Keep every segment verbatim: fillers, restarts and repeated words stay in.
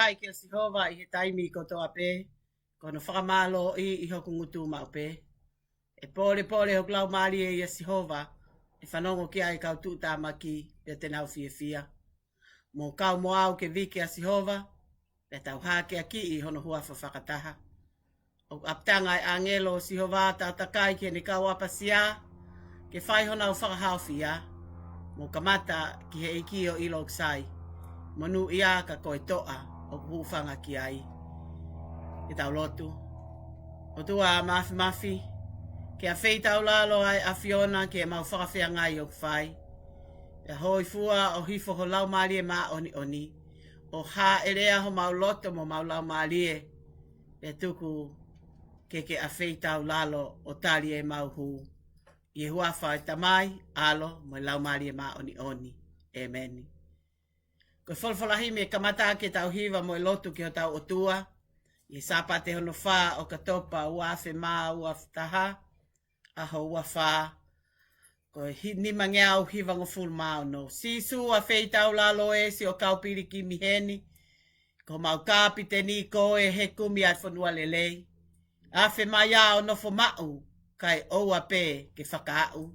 Fakafetaʻi kia Sihova ʻi he taimi kotoa pē, ko hono fakamālōʻi ʻi hoku ngutu maʻu pē. ʻE pōlepole hoku laumālie ʻia Sihova, ʻe fanongo ki ai ʻa e kau tuʻutāmaki, pea te nau fiefia. Mou kau mo au ke viki ʻa Sihova, pea tau hākeakiʻi hono huafa fakataha. ʻOku ʻapitanga ʻa e ʻāngelo ʻo Sihova ʻo tautakai ki heʻene kau ʻapasia, ke fai honau fakahaofia. Mou kamata ki he ʻEiki ʻo ʻilo ʻoku sai, monūʻia ka ko e toʻa ʻoku hūfanga ki ai. Ke tau lotu. ʻOtua Māfimafi, ke afeitaulalo ʻa e ʻAfiona ki heʻemau fakafeangai ʻoku fai, pea hōifua ʻo hifo ho Laumālie Māʻoniʻoni, ʻo hāʻelea homau loto mo homau laumālie, pea tuku ke ke afeitaulalo ʻo tali ʻemau hū. ʻI he huafa ʻo e Tamai, ʻAlo, mo e Laumālie Māʻoniʻoni. ʻĒmeni. Ko e folofola himi ʻe kamata ke tau hiva mo e lotu ki hotau ʻOtua, ʻi he Sāpate hono fā ʻo ʻOkatopa ua afe mā ua taha, ʻaho ua fā, ko e hi-, nimangeau hivangofulu mā ono. Sīsū, afeitaulalo ē, siʻo kau pilikimi heni, ko homau kapiteni koe he kumi ʻa e fonua lelei. Afe mai ā ʻo nofo maʻu, kae ʻoua pē ke fakaaʻu.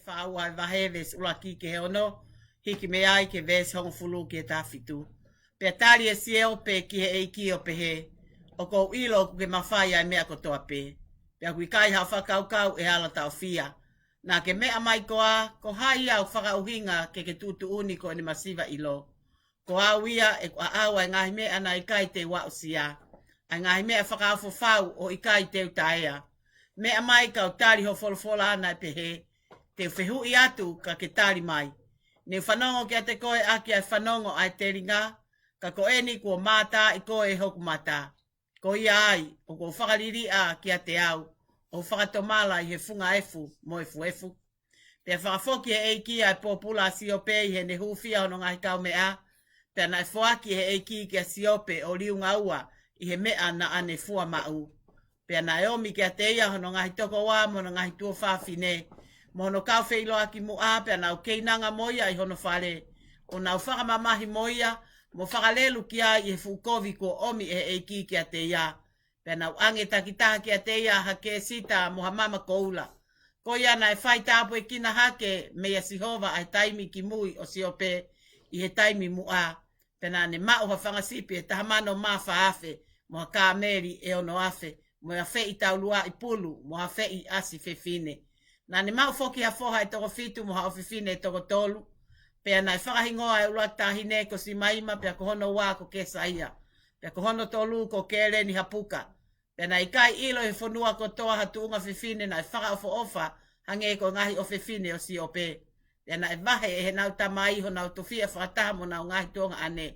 Fā ua ʻo e vahe, veesi ʻuluaki ki he ono, hiki mei ai ki he veesi hongofulu ki he taha fitu. Pea tali ʻe Siope ki he ʻEiki ʻo pehē, ʻOku ou ʻilo ʻoku ke mafai ʻa e meʻa kotoa pē, pea ʻoku ʻikai haʻo fakakaukau ʻe ala taʻofia. Naʻa ke meʻa mai koā, ko hai ia ʻoku fakaʻuhinga ke ke tuʻutuʻuni ko ʻene masiva ʻilo? Ko au ia, ʻeku ʻaʻau ʻa e ngaahi meʻa naʻe ʻikai te u aʻusia, ʻa e ngaahi meʻa fakaofo fau ʻo ʻikai te u taea. Meʻa mai kau tali ho folofola naʻe pehē, Te u fehuʻi atu ka ke tali mai. Ne u fanongo kiate koe ʻaki ʻa e fanongo ʻa e telinga, ka ko eni kuo mātaaʻi koe ʻe hoku mata. Ko ia ai, ʻoku ou fakaliliʻa kiate au, ʻo fakatomala ʻi he funga efu mo efuefu. Pea fakafoki ʻe he ʻEiki ʻa e pōpula ʻa Siope ʻi heʻene hūfia hono ngaahi kaumeʻa, pea naʻe foaki ʻe he ʻEiki kia Siope ʻo liunga ua ʻi he meʻa naʻa ne fua maʻu. Pea naʻe ʻomi kiate ia hono ngaahi tokoua mo hono ngaahi tuofāfine, mo hono kau feʻiloaki muʻa, pea nau keinanga mo ia ʻi hono fale, ʻo nau fakamamahi mo ia, mo fakalelu ki ai ʻi he fuʻu kovi kuo ʻomi ʻe he ʻEiki kiate ia. Pea nau ʻange takitaha kiate ia ha kēsita mo ha mama koula. Ko ia naʻe fai tāpuekina hake meia Sihova ʻa e taimi kimui ʻo Siope ʻi he taimi muʻa. Pea naʻa ne maʻu ha fanga sipi ʻe taha mano mā fā afe, mo ha kāmeli ʻe ono afe, mo e afeʻi tauluaʻi pulu, mo ha afeʻi ʻasi fefine. Naʻa ne maʻu foki ha foha ʻe toko fitu mo ha ʻofefine ʻe toko tolu. Pea naʻe fakahingoa ʻa e ʻuluaki taʻahine ko Simaima, pea ko hono ua ko Kesaia, pea ko hono tolu ko Keleni Hapuka. Pea naʻe ʻikai ʻilo ʻi he fonua kotoa ha tuʻunga fefine naʻe fakaʻofoʻofa hangē ko e ngaahi ʻofefine ʻo Siope. Pea naʻe vahe ʻe heʻenau tamai honau tofiʻa fakataha mo honau ngaahi tuongaʻane.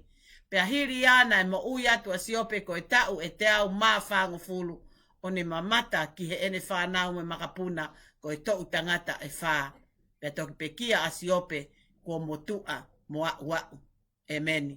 Pea hili ia naʻe moʻui atu ʻa Siope ko e taʻu ʻe teau mā fāngofulu, ʻo ne mamata ki heʻene fānau mo e makapuna, ko e toʻu tangata ʻe fā. Pea toki pekia ʻa Siope kuo motuʻa mo aʻuaʻu. ʻEmeni.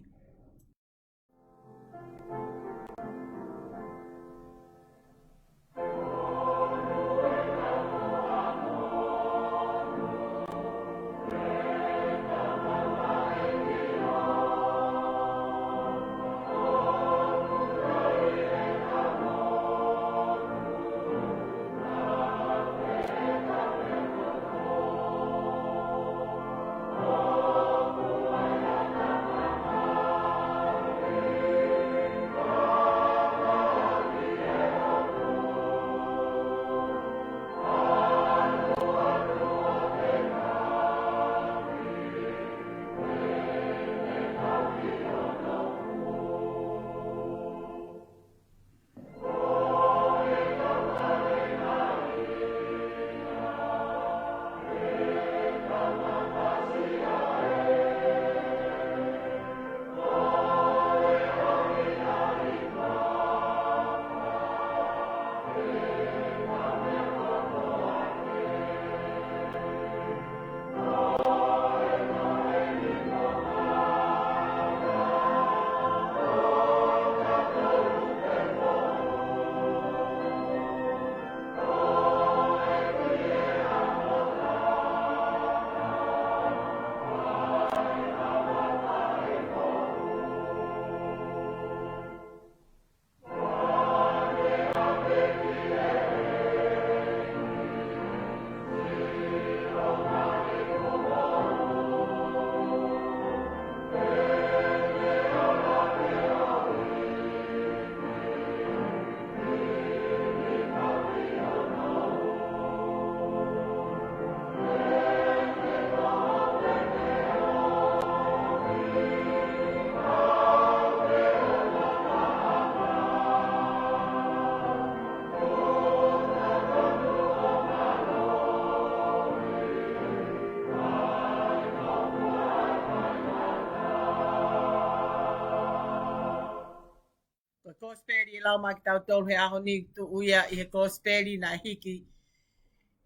Ko e kosipeli ʻe lau mai kiate kitautolu he ʻaho ni, tuʻu ia ʻi he kosipeli naʻe hiki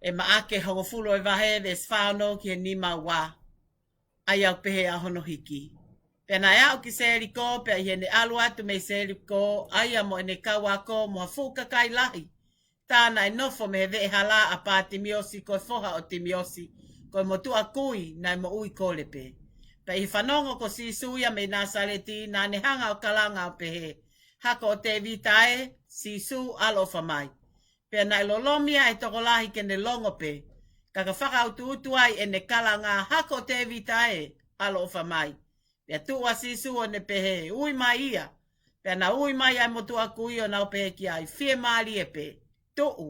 ʻe Maʻake hongofulu ʻo e vahe, veesi fā ono ki he nima ua. ʻA ia ʻoku pehē ʻa hono hiki. Pea naʻe aʻu ki Seliko, pea ʻi heʻene ʻalu atu mei Seliko, ʻa ia mo ʻene kau ako mo ha fuʻu kakai lahi, tā naʻe nofo mei he veʻehala ʻa Pātimiosi, ko e foha ʻo Timiosi, ko e motuʻa kui naʻe moʻui kole pē. Pea ʻi he fanongo ko Sīsū ia mei Nāsaleti, naʻa ne hanga ʻo kalanga ʻo pehē, Hako ʻo Tēvita ē, Sīsū, ʻaloʻofa mai. Pea naʻe lolomi ʻa e tokolahi ke ne longo pē, Ka ka fakautuutu ai ʻene kalanga, Hako ʻo Tēvita ē, ʻaloʻofa mai. Pea tuʻu ʻa Sīsū ʻo ne pehē, Ui mai ia. Pea na ui mai ʻa e motuʻa kui ʻo nau pehē ki ai, Fiemālie pē, tuʻu,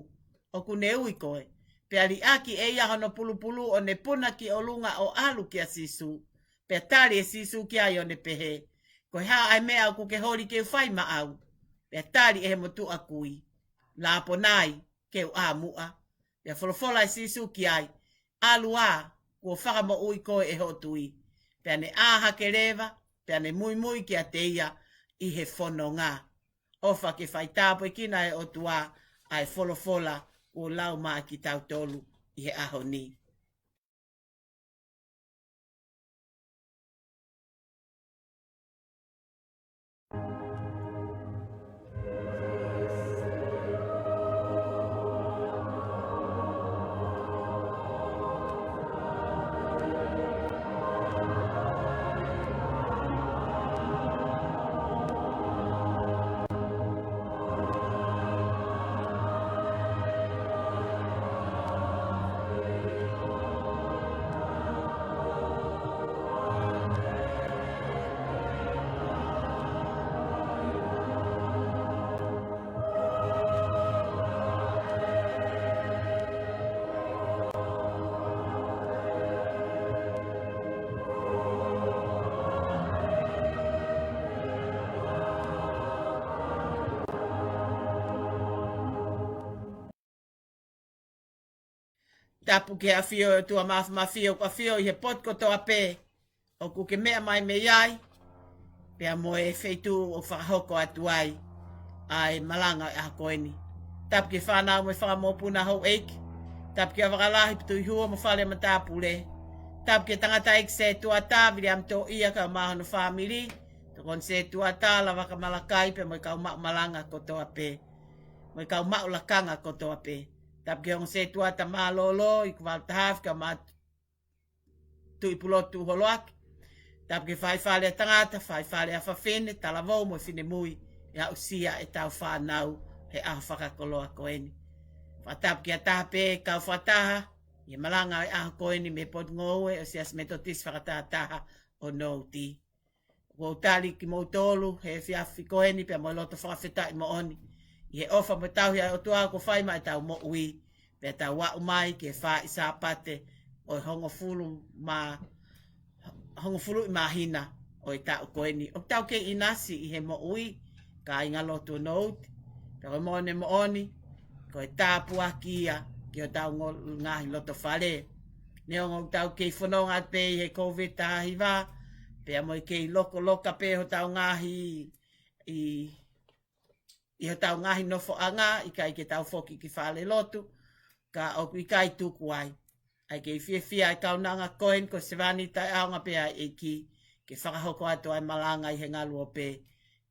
ʻoku ne ui koe. Pea liʻaki ʻe ia hono pulupulu ʻo ne puna ki ʻolunga ʻo ʻalu kia Sīsū. Pea tali ʻe Sīsū ki ai ʻo ne pehē, Ko e hā ʻa e meʻa ʻoku ke holi ke u fai maʻau? Pea tali ʻe he motuʻa kui, Lāponai, ke u ʻā muʻa. Pea folofola ʻe Sīsū ki ai, ʻAlu ā, kuo fakamoʻui koe ʻe hoʻo tui. Pea ne ʻā hake leva, pea ne muimui kiate ia ʻi he fononga. ʻOfa ke faitāpuekina ʻe he ʻOtua ʻa e folofola kuo lau mai kiate kitautolu ʻi he ʻaho ni. Tapu ki he ʻafio ʻa e ʻOtua Māfimafi ʻoku ʻafio ʻi he potu kotoa pē ʻoku ke meʻa mai mei ai, pea mo e feituʻu ʻoku fakahoko atu ai ʻa e malanga ʻo e ʻaho ko eni. Tapu ki he fānau mo e fanga mokopuna houʻeiki. Tapu ki he Vakalahi Patuihua mo Fale Matāpule. Tapu ki he tangataʻeiki sētuata, Viliami Toʻia kae ʻumaʻā hono fāmili. Tokoni sētuata, Lavaka Malakai, pea mo e kau maʻu malanga kotoa pē. Mo e kau maʻu lakanga kotoa pē. Tapu ki he ongo sētuata mālōlō, ʻIkuvalu Tahafi kae ʻumaʻā Tuʻipulotu Holoaki. Tapu ki he faifale ʻa tangata, faifale ʻa fafine, talavou mo e finemui, ʻe aʻusia ʻetau fānau he ʻaho fakakoloa ko eni. Fakatapu ki ha taha pē kau fakataha ʻi he malanga ʻo e ʻaho ko eni mei he Potungāue ʻo e Siasi Metotisi Fakatahataha ʻo Nouti. ʻOku ou tali kimoutolu he efiafi ko eni pea mo e loto fakafetaʻi moʻoni ʻi he ʻofa mo e tauhi ʻa e ʻOtua kuo fai maʻa ʻetau moʻui, pea tau aʻu mai ki he faaʻi Sāpate ʻo e hongofulu mā, hongofuluʻi māhina ʻo e taʻu ko eni. ʻOku tau kei ʻinasi ʻi he moʻui, kāinga lotu ʻo Nouti. Pea ko e moʻoni moʻoni, ko e tāpuaki ia ki hotau ngo-, ngaahi loto fale. Neongo ʻoku tau kei fononga atu pē ʻi he Kōviti taha hiva, pea mo e kei lokoloka pē hotau ngaahi ʻi, ʻi hotau ngaahi nofoʻanga, ʻikai ke tau foki ki fale lotu, ka ʻoku ʻikai tuku ai. ʻA e kei fiefia ʻa e kaunanga ko eni ko e sevāniti taʻeʻaonga pē ʻa e ʻEiki, ke fakahoko atu ʻa e malanga ʻi he ngaluope,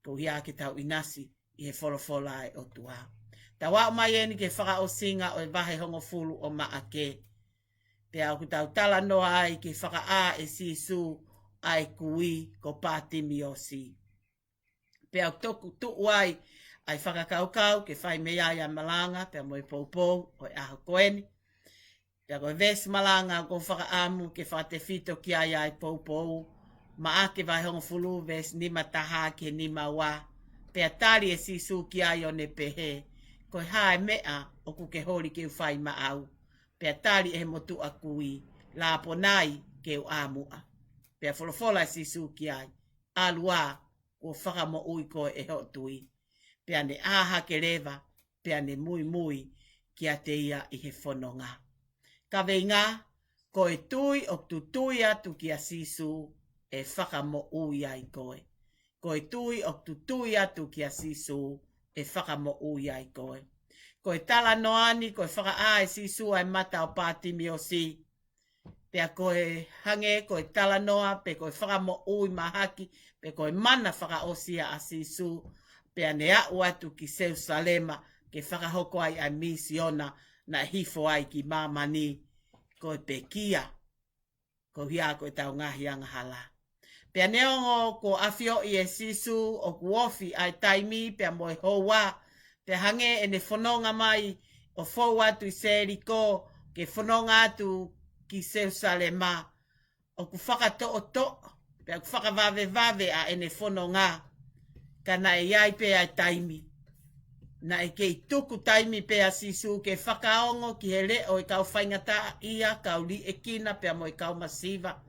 koeʻuhi ke tau ʻinasi ʻi he folofola ʻa e ʻOtua. Tau aʻu mai eni ki he fakaʻosinga ʻo e vahe hongofulu ʻo Maʻake. Pea ʻoku tau talanoa ai ki he fakaʻā ʻe Sīsū ʻa e kui ko Pātimiosi. Pea ʻoku toku tuʻu ai ʻa e fakakaukau ke fai mei ai ʻa e malanga, pea mo e poupou ʻo e ʻaho ko eni. Pea ko e veesi malanga ʻoku ou fakaʻamu ke fakatefito ki ai ʻa e poupou, Maʻake vahe hongofulu veesi nima taha ki he nima ua. Pea tali ʻe Sīsū ki ai ʻo ne pehē, Ko e hā ʻa e meʻa ʻoku ke holi ke u fai maʻau? Pea tali ʻe he motuʻa kui, Lāponai, ke u ʻā muʻa. Pea folofola ʻe Sīsū ki ai, ʻAlu ā, kuo fakamoʻui koe ʻe hoʻo tui. Pea ne ʻā hake leva, pea ne muimui kiate ia ʻi he fononga. Kaveinga, ko e tui ʻoku tutui atu kia Sīsū ʻe fakamoʻui ai koe. Ko e tui ʻoku tutui atu kia Sīsū ʻe fakamoʻui ai koe. Ko e talanoa ni, ko e fakaʻā ʻe Sīsū ʻa e mata ʻo Pātimiosi. Pea ko e hangē ko e talanoa, pe ko e fakamoʻui mahaki, pe ko e mana fakaʻosi ʻa Sīsū, pea ne aʻu atu ki Selusalema, ke fakahoko ai ʻa e misiona naʻe hifo ai ki māmani, ko e pekia, koeʻuhi ko ʻetau ngaahi angahala. Pea neongo kuo ʻafioʻi ʻe Sīsū ʻoku ofi ʻa e taimi pea mo e houa, pea hangē ʻene fononga mai ʻo fou atu ʻi Seliko, ke fononga atu ki Selusalema, ʻoku fakatoʻotoʻo, pea ʻoku fakavavevave ʻa ʻene fononga, ka naʻe ʻi ai pē ʻa e taimi. Naʻe kei tuku taimi pē ʻa Sīsū ke fakaongo ki he leʻo ʻo e kau faingataʻaʻia, kau liʻekina pea mo e kau masiva.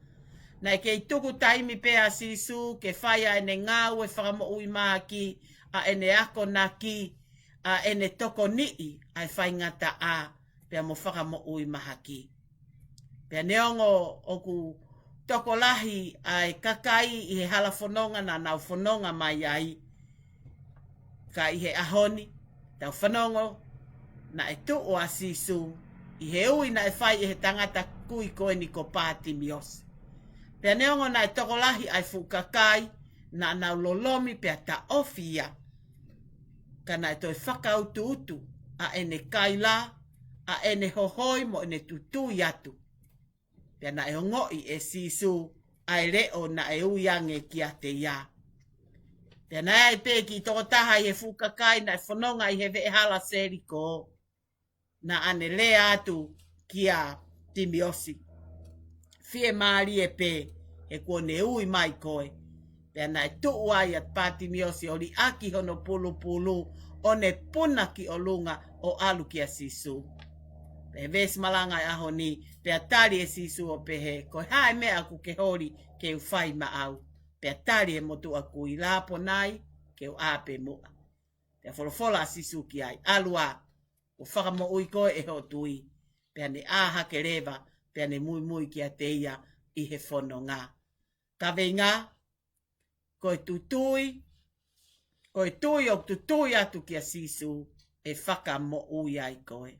Naʻe kei tuku taimi pē ʻa Sīsū ke fai ʻa ʻene ngāue fakamoʻui mahaki, ʻa ʻene akonaki, ʻa ʻene tokoniʻi ʻa e faingataʻa pea mo fakamoʻui mahaki. Pea neongo ʻoku tokolahi ʻa e kakai ʻi he hala fononga naʻa nau fononga mai ai, ka ʻi he ʻaho ni, tau fanongo, naʻe tuʻu ʻa Sīsū ʻi he ui naʻe fai ʻe he tangata kui ko eni ko Pātimiosi. Pea neongo naʻe tokolahi ʻa e fuʻu kakai, naʻa nau lolomi pea taʻofi ia, ka naʻe toe fakautuutu ʻa ʻene kaila, ʻa ʻene hohoi mo ʻene tutui atu. Pea naʻe ongoʻi ʻe Sīsū ʻa e leʻo naʻe ui ange kiate ia. Pea naʻe ʻi ai pē kiʻi tokotaha ʻi he fuʻu kakai naʻe fononga ʻi he veʻehala Seliko, naʻa ne lea atu kia Timiosi: Fiemālie pē, he kuo ne ui mai koe. Pea naʻe tuʻu ai ʻa Pātimiosi ʻo liʻaki hono pulupulu, ʻo ne puna ki ʻolunga ʻo ʻalu kia Sīsū. Pea veesi malanga ʻo e ʻaho ni, pea tali ʻe Sīsū ʻo pehē: Ko e hā e meʻa ʻoku ke holi ke u fai maʻau? Pea tali ʻe he motuʻa kui: Lāponai, ke u ʻā pē muʻa. Pea folofola ʻa Sīsū ki ai: ʻAlu ā, kuo fakamoʻui koe ʻe hoʻo tui. Pea ne ʻā hake leva, pea ne muimui kiate ia ʻi he fononga. Kaveinga: Ko e tutui, ko e tui ʻoku tutui atu kia Sīsū, ʻe fakamoʻui ai koe.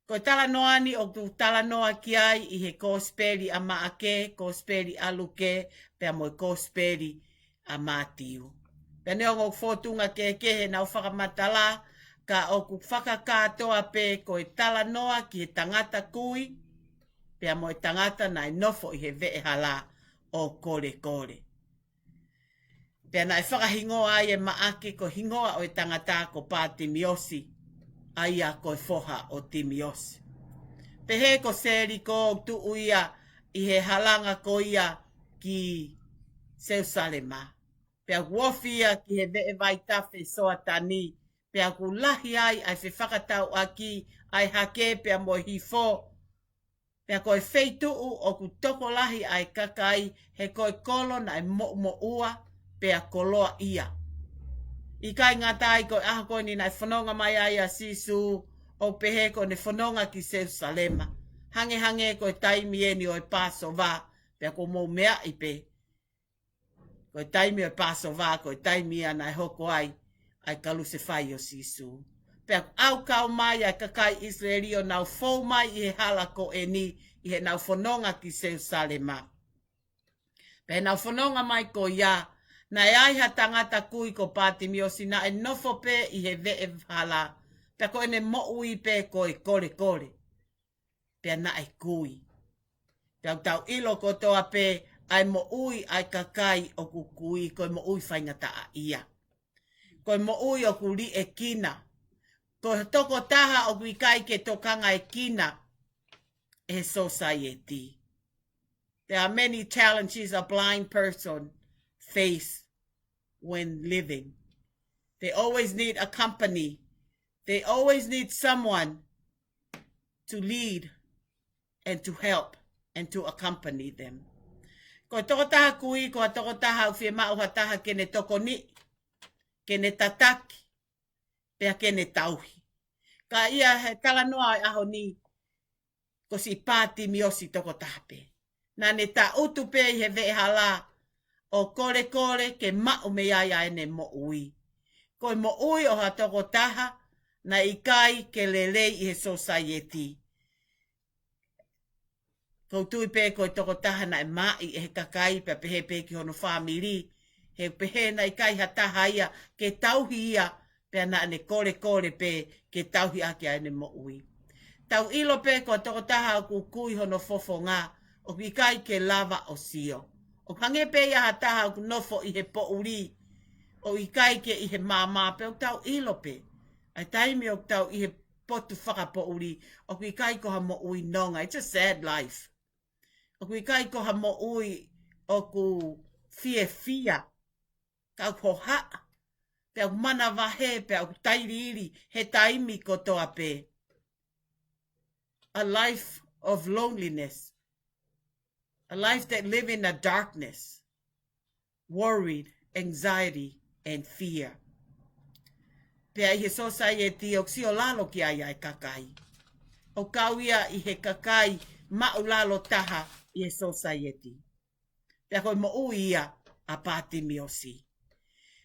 Ko e talanoa ni ʻoku talanoa ki ai ʻi he Kosipeli ʻa Maʻake, Kosipeli ʻa Luke, pea mo e Kosipeli ʻa Mātiu. Pea neongo ʻoku fōtunga kehekehe ʻenau fakamatala, ka ʻoku fakakātoa pē ko e talanoa ki he tangata kui, pea mo e tangata naʻe nofo ʻi he veʻehala ʻo kolekole. Pea naʻe fakahingoa ai ʻe Maʻake ko e hingoa ʻo e tangata ko Pātimiosi, ʻa ia ko e foha ʻo Timiosi. Pehē ko Seliko ʻoku tuʻu ia ʻi he halanga ko ia ki Selusalema. Pea ʻoku ofi ia ki he veʻe vaitafe Soatani, pea ʻoku lahi ai ʻa e fefakatauʻaki, ʻa e hake pea mo e hifo. Pea ko e feituʻu ʻoku tokolahi ʻa e kakai, he ko e kolo naʻe moʻumoʻua pea koloaʻia. ʻIkai ngata ai, ko e ʻaho ko eni naʻe fononga mai ai ʻa Sīsū, ʻoku pehē ko ʻene fononga ki Selusalema. Hangehangē ko e taimi eni ʻo e Pāsova, pea ʻoku mou meaʻi pē, ko e taimi ʻo e Pāsova ko e taimi ia naʻe hoko ai ʻa e kalusefai ʻo Sīsū. Pea ʻoku ʻaukau mai ʻa e kakai ʻIsileli ʻo nau fou mai ʻi he hala ko eni, ʻi heʻenau fononga ki Selusalema. Pea ʻi heʻenau fononga mai ko ia, naʻe ʻi ai ha tangata kui ko Pātimiosi naʻe nofo pē ʻi he veʻehala, pea ko ʻene moʻui pē ko e kolekole. Pea naʻe kui. Pea ʻoku tau ʻilo kotoa pē ʻa e moʻui ʻa e kakai ʻoku kui, ko e moʻui faingataʻaʻia. Ko e moʻui ʻoku liʻekina. Ko e tokotaha ʻoku ʻikai ke tokangaekina ʻe he society. There are many challenges a blind person face when living. They always need a company. They always need someone to lead and to help and to accompany them. Ko e tokotaha kui, ko e tokotaha ʻoku fiemaʻu ha taha ke ne tokoniʻi, ke ne tataki, pea ke ne tauhi. Ka ʻi he talanoa ʻo e ʻaho ni, ko siʻi Pātimiosi tokotaha pē. Naʻa ne taʻutu pē ʻi he veʻehala ʻo kolekole ke maʻu mei ai ʻa ʻene moʻui. Ko e moʻui ʻo ha tokotaha naʻe ʻikai ke lelei ʻi he society. ʻOku ou tui pē ko e tokotaha naʻe maʻi ʻe he kakai pea pehē pē ki hono fāmili. He pehē naʻe ʻikai ha taha ia ke tauhi ia, pea naʻa ne kolekole pē ke tauhi ʻaki ʻa ʻene moʻui. Tau ʻilo pē ko e tokotaha ʻoku kui hono fofonga, ʻoku ʻikai ke lava ʻo sio. ʻOku hangē pē ia ha taha ʻoku nofo ʻi he poʻuli, ʻoku ʻikai ke ʻi he maama, pea ʻoku tau ʻilo pē ʻa e taimi ʻoku tau ʻi he potu fakapoʻuli, ʻoku ʻikai ko ha moʻui nonga. It's a sad life. ʻOku ʻikai ko ha moʻui ʻoku fiefia, ka ʻoku hohaʻa, pea ʻoku manavahē, pea ʻoku tailiili he taimi kotoa pē. A life of loneliness. A life that live in a darkness, worried, anxiety, and fear. Pea ʻi he society ʻoku sio lalo ki ai ʻa e kakai. ʻOku kau ia ʻi he kakai maʻulalo taha ʻi he society. Pea ko e moʻui ia ʻa Pātimiosi.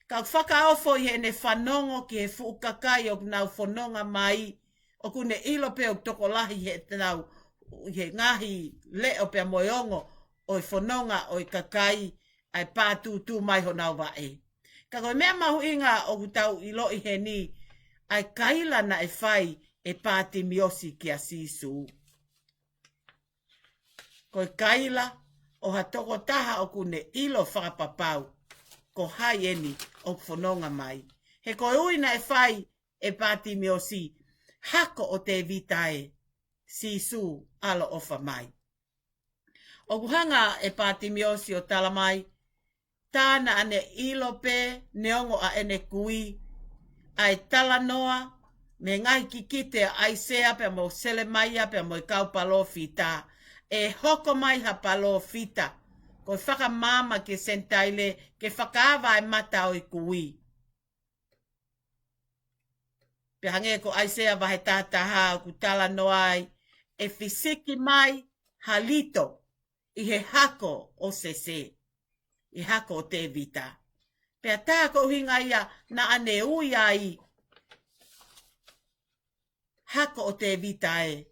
Ka ʻoku fakaofo ʻi heʻene fanongo ki he fuʻu kakai ʻoku nau fononga mai, ʻoku ne ʻilo pē ʻoku tokolahi heʻenau, ʻi he ngaahi leʻo pea mo e ongo ʻo e fononga ʻo e kakai, ʻa e pātūtū mai honau vaʻe. Ka ko e meʻa mahuʻinga ʻoku tau ʻiloʻi heni, ʻa e kaila naʻe fai ʻe Pātimiosi kia Sīsū. Ko e kaila ʻo ha tokotaha ʻoku ne ʻilo fakapapau ko hai eni ʻoku fononga mai. He ko e ui naʻe fai ʻe Pātimiosi, "Hako ʻo Tēvita ē, Sīsū, ʻaloʻofa mai." ʻOku hanga ʻe Pātimiosi ʻo tala mai, tā naʻa ne ʻilo pē neongo ʻa ʻene kui, ʻa e talanoa mei he ngaahi kikite ʻa ʻAisea pea mo Selemaia pea mo e kau palōfita, ʻe hoko mai ha palōfita, ko e fakamaama ki he Senitaile, ke fakaava e mata ʻo e kui. Pea hangē ko ʻAisea vahe taha taha ʻoku talanoa ai, ʻe fisiki mai ha lito ʻi he hako ʻo Sese, ʻi he hako ʻo Tēvita. Pea tā ko e ʻuhinga ia naʻa ne ui ai, "Hako ʻo Tēvita ē,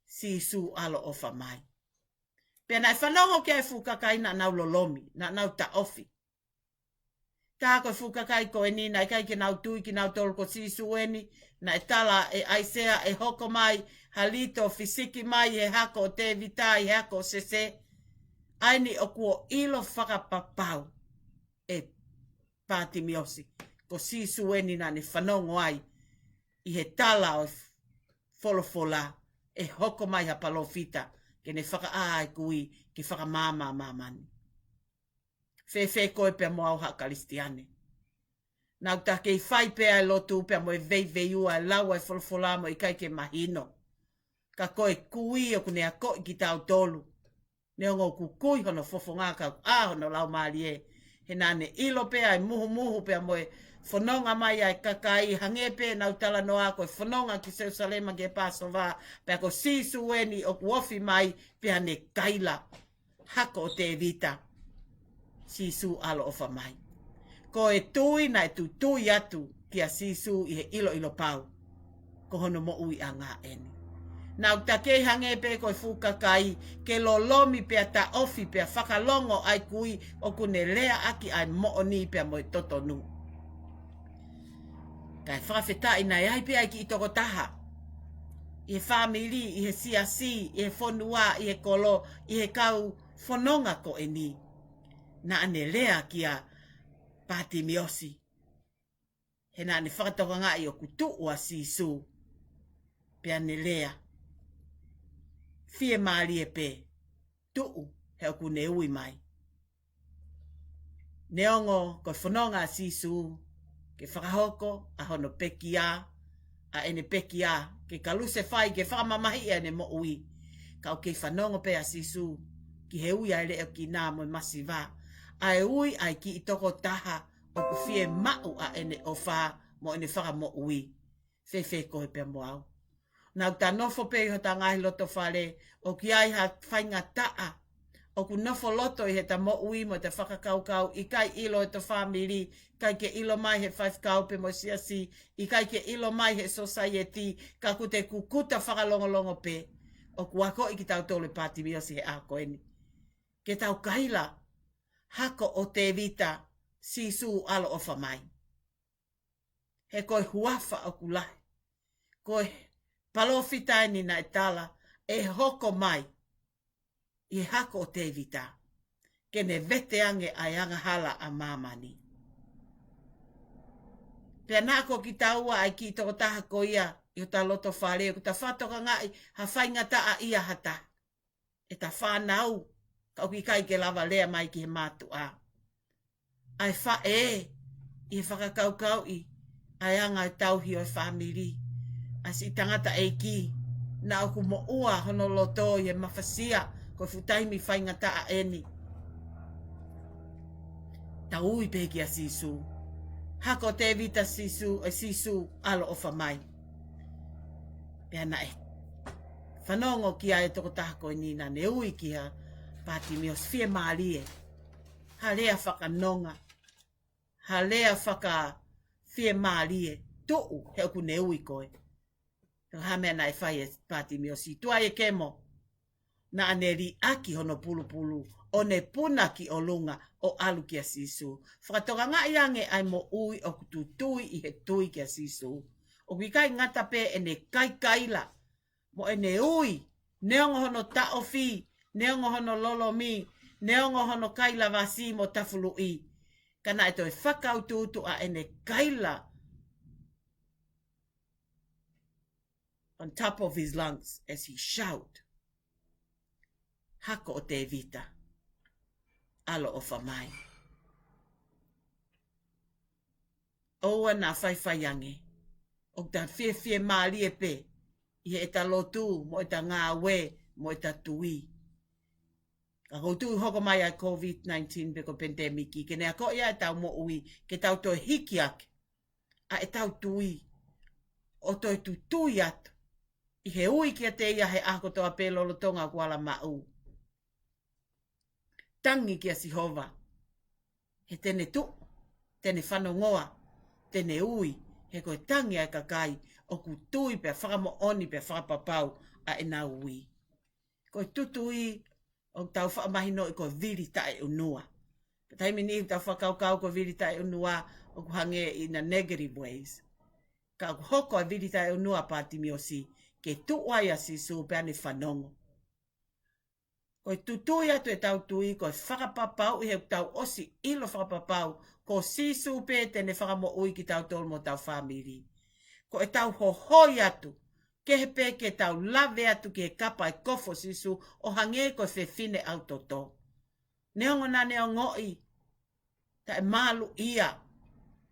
Sīsū, ʻaloʻofa mai." Pea naʻe fanongo ki ai e fuʻu kakai, naʻa nau lolomi, naʻa nau taʻofi. Tā ko e fuʻu kakai ko eni naʻe ʻikai ke nau tui kinautolu ko Sīsū eni, naʻe tala ʻe ʻAisea ʻe hoko mai ha lito fisiki mai he hako ʻo Tēvita, he hako ʻo Sese. ʻA eni ʻoku ʻilo fakapapau ʻe Pātimiosi ko Sīsū eni naʻa ne fanongo ai ʻi he tala ʻo e folofola, ʻe hoko mai ha palōfita ke ne fakaʻā e kui, ke fakamaama ʻa māmani. Fēfē koe pea mo au haʻa Kalisitiane? Naʻa ta kei fai pē ʻa e lotu pea mo e veiveiua, ʻa e lau ʻa e folofola mo ʻikai ke mahino. Ka ko e kui ʻoku ne akoʻi kitautolu. Neongo ʻoku kui hono fofonga ka ʻoku ʻā hono laumālie. He naʻa ne ʻilo pē ʻa e muhumuhu pea mo e fononga mai ʻa e kakai, hangē pē ʻenau talanoa ko e fononga ki Selusalema ki he Pāsova, pea ko Sīsū eni ʻoku ofi mai, pea ne kaila, "Hako ʻo Tēvita, Sīsū, ʻaloʻofa mai." Ko e tui naʻe tutui atu kia Sīsū ʻi he ʻiloʻilo pau ko hono moʻuiʻanga eni. Naʻa ta kei hangē pē ko e fuʻu kakai, ke lolomi pea taʻofi pea fakalongo ʻa e kui ʻoku ne leaʻaki ʻa e moʻoni pea mo e totonu. Kae fakafetaʻi naʻe ʻi ai pē ʻa e kiʻi tokotaha ʻi he fāmili, ʻi he siasi, ʻi he fonua, ʻi he kolo, ʻi he kau fononga ko eni, naʻa ne lea kia Pātimiosi. He naʻa ne fakatokangaʻi ʻoku tuʻu ʻa Sīsū. Pea ne lea, "Fiemālie pē, tuʻu, he ʻoku ne ui mai." Neongo ko e fononga ʻa Sīsū ke fakahoko ʻa hono pekia, ʻa ʻene pekia, ke kalusefai, ke fakamamahiʻi ʻa ʻene moʻui, ka ʻoku kei fanongo pē ʻa Sīsū ki he ui ʻa e leʻo kina mo e masiva, ʻa e ui ʻa e kiʻi tokotaha ʻoku fiemaʻu ʻa ʻene ʻofa mo ʻene fakamoʻui. Fēfē koe pea mo au? Naʻa ta nofo pē ʻi hota ngaahi loto fale, ʻoku ʻi ai ha faingataʻa ʻoku nofo loto ʻi heʻeta moʻui mo ʻeta fakakaukau, ʻikai ʻilo ʻe hota fāmili, ʻikai ke ʻilo mai he faifekau pea mo e siasi, ʻikai ke ʻilo mai he sōsaieti, ka ʻoku te kukuta fakalongolongo pē. ʻOku akoʻi kitautolu ʻe Pātimiosi he ʻaho ko eni ke tau kaila, "Hako ʻo Tēvita, Sīsū, ʻaloʻofa mai." He ko e huafa ʻoku lahi. Ko e palōfita eni naʻe tala ʻe hoko mai ʻi he hako ʻo Tēvita, ke ne veteange ʻa e angahala ʻa māmani. Pea naʻa ko kitaua ʻa e kiʻi tokotaha ko ia ʻi hota loto fale, ʻoku ta fakatokangaʻi ha faingataʻaʻia ha taha. ʻEta fānau, ka ʻoku ʻikai ke lava lea mai ki he mātuʻa. ʻA e faʻē, ʻi he fakakaukauʻi ʻa e anga e tauhi ʻo e fāmili. ʻA siʻi tangataʻeiki, naʻa ʻoku moʻua hono loto ʻi he mafasia, ko e fuʻu taimi faingataʻa eni. Tau ui pē kia Sīsū. Hako ʻo Tēvita Sīsū, ʻe Sīsū, ʻaloʻofa mai. Pea naʻe fanongo ki ai e tokotaha ko eni naʻa ne ui kia Pātimiosi, fiemālie. Ha lea fakanonga. Ha lea fakafiemālie. Tuʻu he ʻoku ne ui koe. Ka ko e hā e meʻa naʻe fai ʻe Pātimiosi? Tuai e kemo, naʻa ne liʻaki hono pulupulu, ʻo ne puna ki ʻolunga ʻo ʻalu kia Sīsū. Fakatokangaʻi ange ʻa e moʻui ʻoku tutui ʻi he tui kia Sīsū. ʻOku ʻikai ngata pē ʻene kaikaila, mo ʻene ui, neongo hono taʻofi, neongo hono lolomi, neongo hono kailavasi mo tafuluʻi. Ka naʻe toe fakautuutu ʻa ʻene kaila on top of his lungs as he shout, "Hako ʻo Tēvita, ʻaloʻofa mai." ʻOua naʻa faifai ange ʻoku ta fiefiemālie pē ʻi heʻeta lotu, mo ʻeta ngāue, mo ʻeta tui. Ka ʻoku ou tui ʻoku hoko mai ʻa e COVID nineteen pe ko e pandemic ke ne akoʻi ʻa ʻetau moʻui, ke tau toe hiki hake ʻa ʻetau tui, ʻo toe tutui atu ʻi he ui kiate ia he ʻaho kotoa pē lolotonga ʻoku ala maʻu. Tangi kia Sihova, he te ne tuʻu, te ne fanongoa, te ne ui, he ko e tangi ʻa e kakai ʻoku tui pea fakamoʻoni pea fakapapau ʻa ʻenau ui. Ko e tutui ʻoku tau faʻa mahinoʻi ko e vili taʻeʻunua. Ka taimi ni ʻoku tau fakakaukau ko e vili taʻeʻunua ʻoku hangē in a negative ways. Ka ʻoku hoko ʻa e vili taʻeʻunua ʻa Pātimiosi ke tuʻu ai ʻa Sīsū pea ne fanongo. Ko e tutui atu ʻetau tui, ko e fakapapauʻi he ʻoku tau ʻosi ʻilo fakapapau ko Sīsū pē te ne fakamoʻui kitautolu mo hotau fāmili. Ko ʻetau hohoi atu, kehe pē ke tau lave atu ki he kapa ʻo e kofu ʻo Sīsū ʻo hangē ko e fefine ʻau toto. Neongo naʻa ne ongoʻi taʻemāluʻia,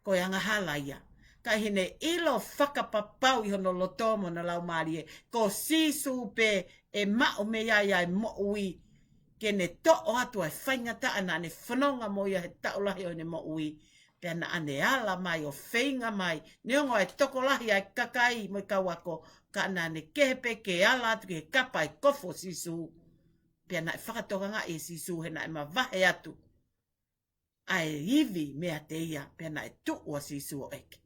ko e angahala ia. Ka ʻi heʻene ʻilo fakapapau ʻi hono loto mo hono laumālie, ko Sīsū pē ʻe maʻu mei ai ʻa e moʻui, ke ne toʻo atu ʻa e faingataʻa naʻa ne fononga mo ia he taʻu lahi ʻo ʻene moʻui. Pea naʻa ne ala mai ʻo feinga mai, neongo ʻa e tokolahi ʻa e kakai mo e kau ako, ka naʻa ne kehe pē ke ala atu ki he kapa ʻo e kofu ʻo Sīsū. Pea naʻe fakatokangaʻi ʻe Sīsū he naʻe mavahe atu ʻa e ivi meiate ia, pea naʻe tuʻu ʻa Sīsū ʻo ʻeke,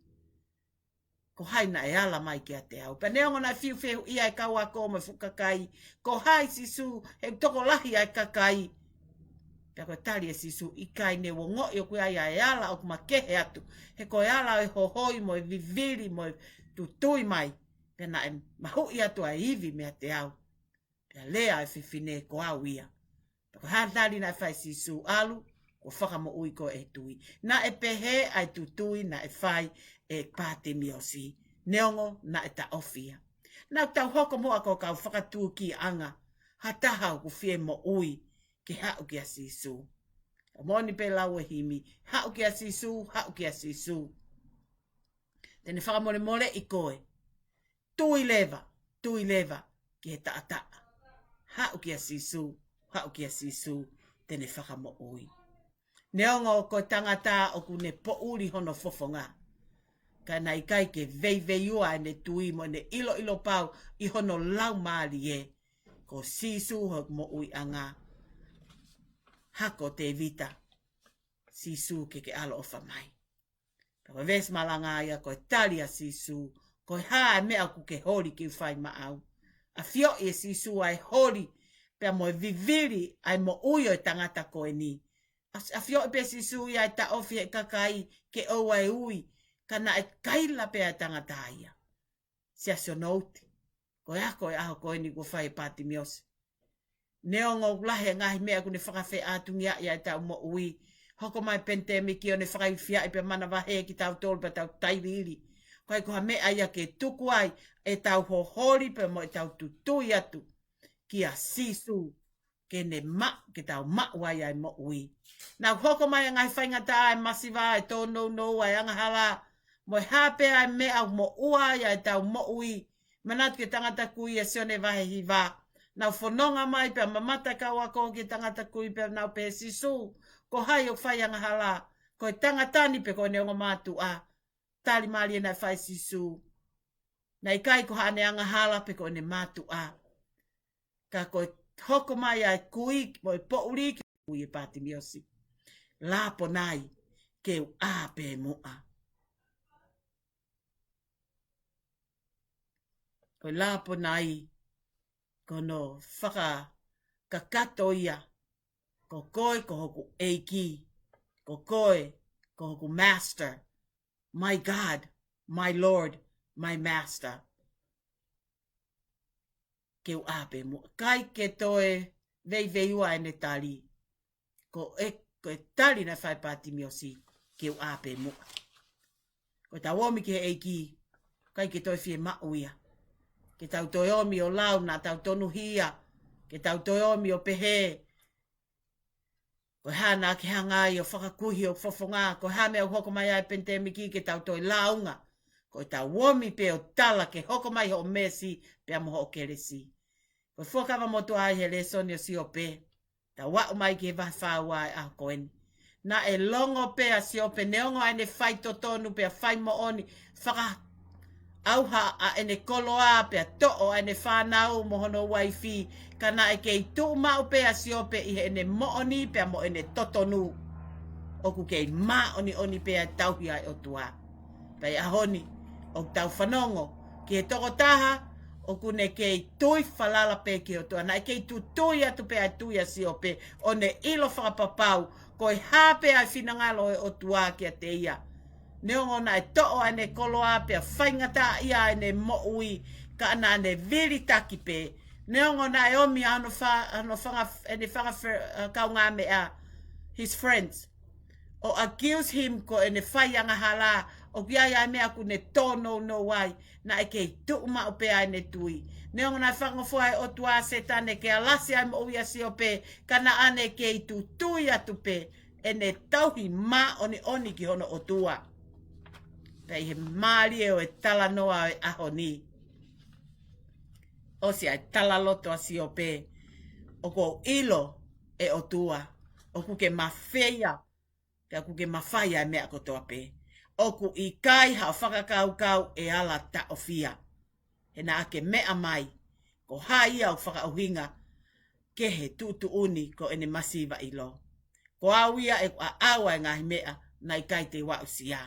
"Ko hai naʻe ala mai kiate au?" Pea neongo naʻe fiu fehuʻia ʻa e kau ako mo e fuʻu kakai, "Ko hai Sīsū, he ʻoku tokolahi ʻa e kakai?" Pea ko e tali ʻe Sīsū, "ʻIkai, ne u ongoʻi ʻoku ʻi ai ʻa e ala ʻoku makehe atu, he ko e ala ʻo e hohoi mo e vivili mo e tutui mai, pea naʻe mahuʻi atu ʻa e ivi meiate au." Pea lea ʻa e fefine, "Ko au ia." Pea ko e hā e tali naʻe fai ʻe Sīsū? "ʻAlu, kuo fakamoʻui koe ʻe he tui." Naʻe pehē ʻa e tutui naʻe fai ʻe Pātimiosi, neongo naʻe taʻofi ia. Naʻa tau hoko muʻa ko e kau fakatūkiʻanga ha taha ʻoku fie moʻui ke haʻu kia Sīsū. Ka moʻoni pē lau e himi, "Haʻu kia Sīsū, haʻu kia Sīsū, te ne fakamolemoleʻi koe. Tui leva, tui leva ki he taʻataʻa. Haʻu kia Sīsū, haʻu kia Sīsū, te ne fakamoʻui." Neongo ko e tangata ʻoku ne poʻuli hono fofonga, ka naʻe ʻikai ke veiveiua ʻene tui mo ʻene ʻiloʻilo pau ʻi hono laumālie, ko Sīsū hoku moʻuiʻanga. "Hako ʻo Tēvita, Sīsū ke ke ʻaloʻofa mai." Pea ko e veesi malanga ia, ko e tali ʻa Sīsū, "Ko e hā e meʻa ʻoku ke holi ke u fai maʻau?" ʻAfioʻi ʻe Sīsū ʻa e holi pea mo e vivili ʻa e moʻui ʻo e tangata ko eni. ʻAs-, ʻafioʻi pē ʻe Sīsū ia ʻe taʻofi ʻe he kakai ke ʻoua ʻe ui, ka naʻe kaila pē ʻa e tangata ia. Siasi ʻo Nouti, ko e ako ʻo e ʻaho ko eni kuo fai ʻe Pātimiosi. Neongo ʻoku lahi e ngaahi meʻa ʻoku ne fakafeʻātungiaʻi ʻa ʻetau moʻui, hoko mai e pandemic ʻo ne fakailifiaʻi pea manavahē kitautolu pea tau tailiili. ʻIkai ko ha meʻa ia ke tuku ai ʻetau holi pea mo ʻetau tutui atu kia Sīsū ke ne ma-, ke tau maʻu ai ʻa e moʻui. Naʻe hoko mai ʻa e ngaahi faingataʻa, ʻa e masiva, ʻa e tōnounou, ʻa e angahala, mo e hā pē ʻa e meʻa ʻoku moʻua ai ʻa ʻetau moʻui. Manatu ki he tangata kui ʻi Sione vahe hiva. Naʻe fononga mai pea mamata e kau ako ki he tangata kui pea nau pehē, Sīsū, ko hai ʻoku fai angahala, ko e tangata ni pe ko ʻene ongo mātuʻa? Tali mālie naʻe fai ʻe Sīsū, naʻe ʻikai ko haʻane angahala pe ko ʻene mātuʻa, ka ko e hoko mai ʻa e kui, mo e poʻuli ki he kui ʻe Pātimiosi. Laponai, ke u ʻā pē muʻa. Ko e laponai, ko hono fakakakato ia, ko koe ko hoku ʻEiki, ko koe ko hoku master, my God, my Lord, my master. Ke u ʻā pē muʻa. ʻIkai ke toe veiveiua ʻene tali. Ko e, ko e tali naʻe fai ʻe Pātimiosi, ke u ʻā pē muʻa. Ko ʻetau omi ki he ʻEiki, ʻikai ke toe fiemaʻu ia ke tau toe omi ʻo lau naʻa tau tonuhia, ke tau toe omi ʻo pehē, ko e hā naʻa ke hanga ai ʻo fakakuihi hoku fofonga, ko e hā e meʻa ʻoku hoko mai ai e penitēmiki, ke tau toe lāunga. Ko ʻetau omi pē ʻo tala ke hoko mai hoʻo meesi pea mo hoʻo kelesi. Ko e fuakava motuʻa ʻi he lēsoni ʻo Siope, tau aʻu mai ki he vahe fā ua ʻo e ʻaho ko eni. Naʻe longo pē ʻa Siope, neongo ʻene faitotonu pea faimoʻoni, fakaʻauha ʻa ʻene koloa pea toʻo ʻa ʻene fānau mo hono uaifi, ka naʻe kei tuʻu maʻu pē ʻa Siope ʻi heʻene moʻoni pea mo ʻene totonu. ʻOku kei māʻoniʻoni pē ʻa e tauhi ʻa e ʻOtua. Pea ʻi he ʻaho ni, ʻoku tau fanongo ki he tokotaha ʻoku ne kei tui falala pē ki he ʻOtua. Naʻe kei tutui atu pē ʻa e tui ʻa Siope, ʻo ne ʻilo fakapapau ko e hā pē ʻa e finangalo ʻo e ʻOtua kiate ia. Neongo naʻe toʻo ʻene koloa pea faingataʻaʻia ʻene moʻui, ka naʻa ne vilitaki pē. Neongo naʻe omi ʻa hono fa-, hono fanga, ʻene fanga fe-, ʻa, kaungāmeʻa, his friends, ʻo accuse him ko ʻene fai angahala, ʻoku ʻi ai ʻa e meʻa ʻoku ne tōnounou ai, naʻe kei tuʻu maʻu pē ʻa ʻene tui. Neongo naʻe fakangofua ʻe he ʻOtua ʻa Sētane ke alasi ʻa e moʻui ʻa Siope, ka naʻa ne kei tutui atu pē ʻene tauhi māʻoniʻoni ki hono ʻOtua. Pea ʻi he mālie ʻo e talanoa ʻo e ʻaho ni, ʻosi ʻa e talaloto ʻa Siope, ʻoku ou ʻilo ʻe ʻOtua, ʻoku ke mafeia, pea ʻoku ke mafai ʻa e meʻa kotoa pē. ʻOku ʻikai haʻo fakakaukau ʻe ala taʻofia. He naʻa ke meʻa mai, ko hai ia ʻoku fakaʻuhinga ki he tuʻutuʻuni ko ʻene masiva ʻilo. Ko au ia ʻe ʻaʻau ʻa e ngaahi meʻa naʻe ʻikai te u aʻusia.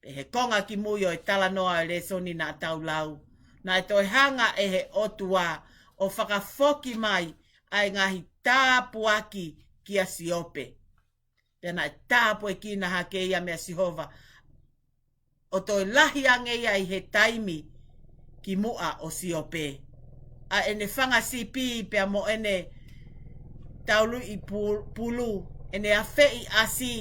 Pea ʻi he konga kimui ʻo e talanoa ʻo e lēsoni naʻa tau lau, naʻe toe hanga ʻe he ʻOtua ʻo fakafoki mai ʻa e ngaahi tāpuaki kia Siope. Pea naʻe tāpuekina hake ia meia Sihova, ʻo toe lahi ange ia ʻi he taimi ki muʻa ʻo Siope. ʻA ʻene fanga sipi pea mo ʻene tauluʻi pu-, pulu, ʻene afeʻi ʻasi,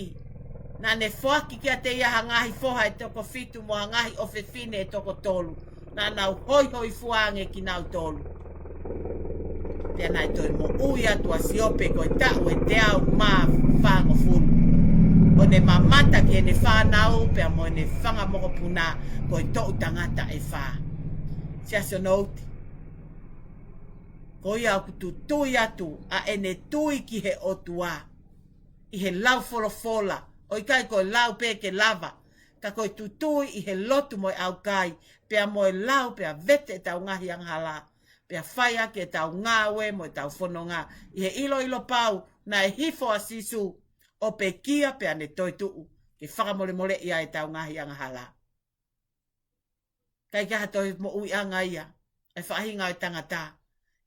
naʻa ne foaki kiate ia ha ngaahi foha ʻe toko fitu mo ha ngaahi ʻofefine ʻe toko tolu. Naʻa nau hoihoifua ange kinautolu. Pea naʻe toe moʻui atu ʻa Siope ko e taʻu ʻe teau mā fāngofulu, ʻo ne mamata ki heʻene fānau pea mo ʻene fanga mokopuna ko e toʻu tangata ʻe fā. Siasi ʻo Nouti, ko ia ʻoku tutui atu ʻa ʻene tui ki he ʻOtua ʻi he lau folofola, ʻo ʻikai ko e lau pē ke lava, ka ko e tutui ʻi he lotu mo e ʻaukai, pea mo e lau pea vete ʻetau ngaahi angahala, pea fai ʻaki ʻetau ngāue mo ʻetau fononga ʻi he ʻiloʻilo pau naʻe hifo ʻa Sīsū ʻo pekia pea ne toetuʻu ke fakamolemoleʻi ʻa ʻetau ngaahi angahala. ʻIkai ke ha toe moʻuiʻanga ia ʻa e faʻahinga ʻo e tangata.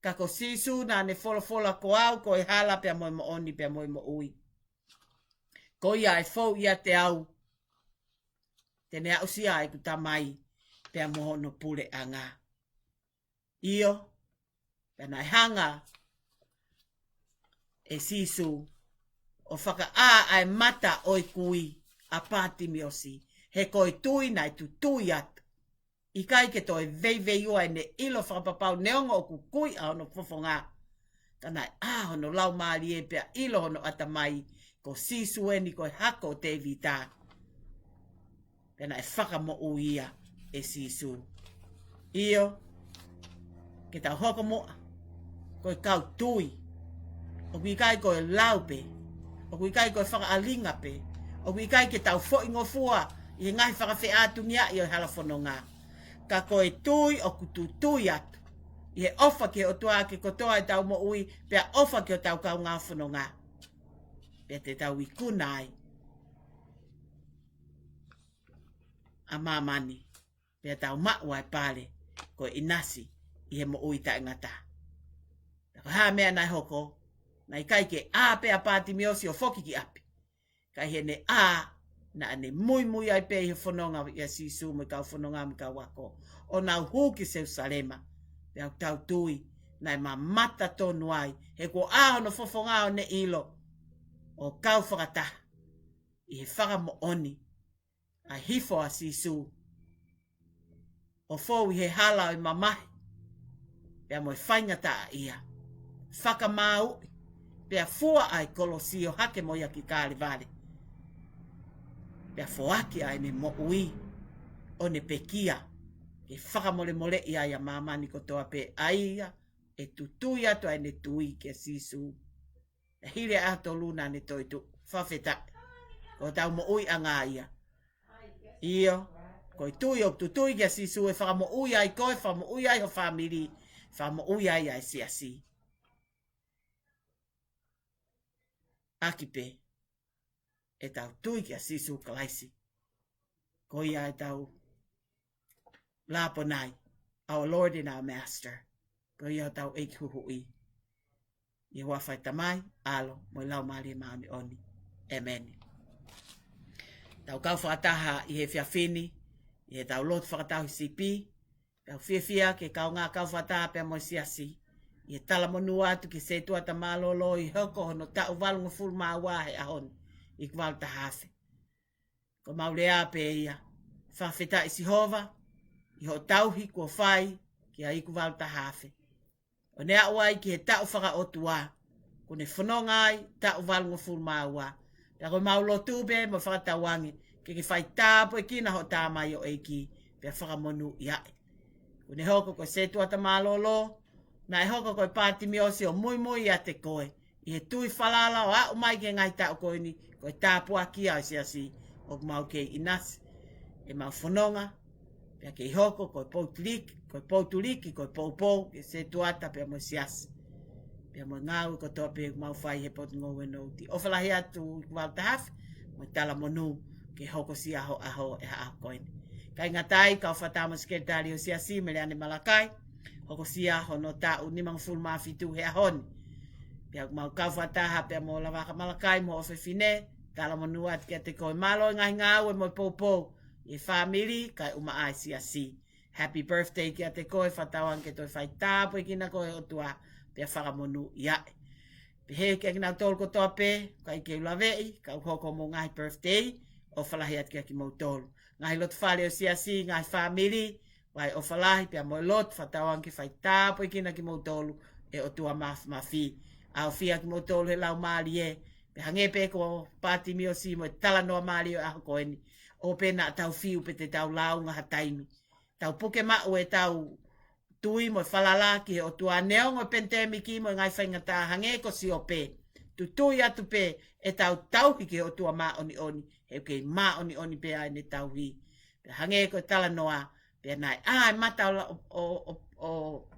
Ka ko Sīsū naʻa ne folofola, ko au ko e hala pea mo e moʻoni pea mo e moʻui. Ko ia ʻe fou ʻiate au, te ne aʻusia ʻeku Tamai pea mo hono puleʻanga. ʻIo, pea naʻe hanga ʻe Sīsū ʻo fakaʻā ʻa e mata ʻo e kui ʻa Pātimiosi, he ko e tui naʻe tutui atu. ʻIkai ke toe veiveiua ʻene ʻilo fakapapau neongo ʻoku kui ʻa hono fofonga. Ka naʻe ʻā hono laumālie pea ʻilo hono ʻatamai ko Sīsū eni ko e hako ʻo Tēvita. Pea naʻe fakamoʻui ia ʻe Sīsū. ʻIo, ke tau hoko muʻa ko e kau tui. ʻOku ʻikai ko e lau pē. ʻOku ʻikai ko e fakaʻalinga pē. ʻOku ʻikai ke tau foʻi ngofua ʻi he ngaahi fakafeʻātungiaʻi ʻo e hala fononga. Ka ko e tui ʻoku tutui atu ʻi he ʻofa ki he ʻOtua ʻaki kotoa ʻetau moʻui, pea ʻofa ki hotau kaungā fononga. Pea te tau ikuna ai ʻa māmani, pea tau maʻu ʻa e pale ko e ʻinasi ʻi he moʻui taʻengata. Pea ko e hā meʻa naʻe hoko? Naʻe ʻikai ke ʻā pē ʻa Pātimiosi ʻo foki ki ʻapi. Ka ʻi heʻene ʻā, naʻa ne muimui ai pē ʻi he fononga ʻia Sīsū mo e kau fononga mo e kau ako, ʻo nau hū ki Selusalema. Pea ʻoku tau tui naʻe mamata tonu ai, he kuo ʻā hono fofonga ʻo ne ʻilo ʻo kau fakataha ʻi he fakamoʻoni ʻa e hifo ʻa Sīsū ʻo fou ʻi he hala ʻo e mamahi pea mo e faingataʻaʻia, fakamāuʻi, pea fua ʻa e kolosi ʻo hake mo ia ki Kalevale. Pea foaki ʻa ʻene moʻui ʻo ne pekia ke fakamolemoleʻi ai ʻa māmani kotoa pē, ʻa ia ʻe tutui atu ʻa ʻene tui kia Sīsū. Pea hili ʻa e ʻaho tolu naʻa ne toetuʻu. Fakafetaʻi. Ko hotau moʻuiʻanga ia. ʻIo, ko e tui ʻoku tutui kia Sīsū ʻe fakamoʻui ai koe, fakamoʻui ai ho fāmili, fakamoʻui ai ʻa e siasi. ʻAki pē ʻetau tui kia Sīsū Kalaisi. Ko ia ʻetau Lāponai, our Lord and our Master. Ko ia hotau ʻEiki Huhuʻi. ʻI he huafa ʻo e Tamai, ʻAlo, mo e Laumālie Māʻoniʻoni. ʻĒmeni. Tau kau fakataha ʻi he efiafi ni, ʻi heʻetau lotu fakatauhisipi, tau fiefia ke kaungā kau fakataha pea mo e siasi ʻi he talamonū atu ki he sētuata mālōlō ʻi he hoko hono taʻu valungofulu mā ua he ʻaho ni, ʻi he valu taha afe. Ko ʻemau lea pē ia, fakafetaʻi Sihova ʻi hoʻo tauhi kuo fai ki he iku valu taha afe, ʻo ne aʻu ai ki he taʻu fakaʻotua kuo ne fononga ai, taʻu valungofulu mā ua. Pea ko ʻemau lotu pē mo fakatauange ke ke fai tāpuekina hoʻo tamaioʻeiki pea fakamonūʻia ʻe. Kuo ne hoko ko e sētuata mālōlō, naʻe hoko ko e Pātimiosi ʻo muimui ʻiate koe ʻi he tui falala ʻo aʻu mai ki he ngaahi taʻu ko eni, ko e tāpuaki ia ʻo e siasi ʻoku mau kei ʻinasi ʻemau fononga, pea kei hoko ko e poutuliki, ko e poutuliki, ko e poupou ki he sētuata pea mo e siasi, pea mo e ngāue kotoa pē ʻoku mau fai he potungāue Nouti. ʻOfa lahi atu ʻi he valu taha afe mo e talamonū ke hokosia ho ʻaho ʻi he ʻaho ko eni. ʻIkai ngata ai, kau fakataha mo e sekelitali ʻo e siasi, Meleane Malakai, hokosia hono taʻu nimangofulu mā fitu he ʻaho ni. Pea ʻoku mau kau fakataha pea mo Lavaka Malakai mo hoʻo fefine, talamonū atu kiate koe, mālō e ngaahi ngāue mo e poupou ʻi he fāmili kae ʻumaʻā e siasi. Happy birthday kiate koe, fakatauange ke toe fai tāpuekina koe ʻe he ʻOtua pea fakamonūʻia ʻe. Pehē kiate kinautolu kotoa pē ʻoku ʻikai ke u laveʻi, ka ʻoku hoko homou ngaahi birthday, ʻofa lahi atu kiate kimoutolu. Ngaahi loto fale ʻo e siasi, ngaahi fāmili, ʻoku ʻofa lahi pea mo e lotu, fakatauange ke fai tāpuekina kimoutolu ʻe he ʻOtua Māfimafi. ʻAofia kimoutolu he laumālie, pea hangē pē ko Pātimiosi mo e talanoa mālie ʻo e ʻaho ko eni, ʻoua pē naʻa tau fiu pe te tau lāunga ha taimi. Tau puke maʻu ʻetau tui mo e falala ki he ʻOtua neongo e penitēmiki mo e ngaahi faingataʻa, hangē ko Siope. Tutui atu pē ʻetau tauhi ki he ʻOtua māʻoniʻoni, he ʻoku kei māʻoniʻoni pē ʻa ʻene tauhi. Pea hangē ko e talanoa, pea naʻe ʻā e mata ʻo, ʻo, ʻo, ʻo